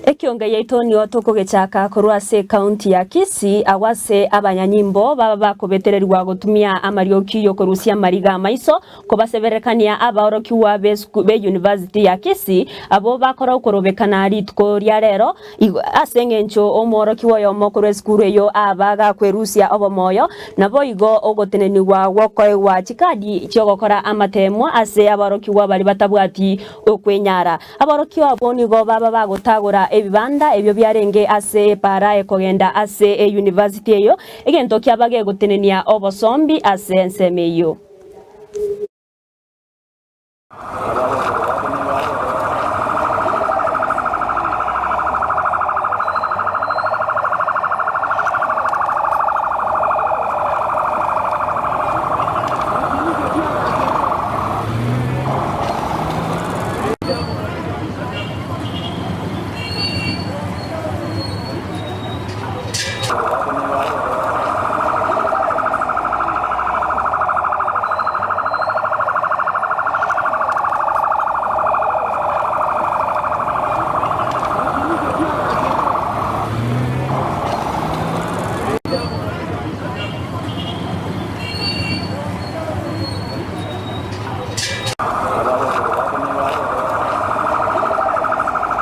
Ekionge yaito nigo tokogechaka korwa ase ekaunti ya Kisii agwo ase abanyanyimbo baba bakobetererigwa gotumia amarioki yokorusia amariga amaiso kobaseberekania abaorokigwa be university ya Kisii abwo bakora okorobekana rituko ria rero ase engencho omworokigwa oyomo korwa esukuru eyio aba gakwerusia obomoyo naboigo ogotenenigwa gwokoegwa chikadi chiogokora amateemwa ase abaorokigwa baria batabwati okwenyara. Aborokigwa abwo nigo baba bagotagora ebibanda ebio biarenge ase epaara ekogenda ase eyunivasiti eyio, egento kiaba gegotenenia obosombi ase ensemo eyio.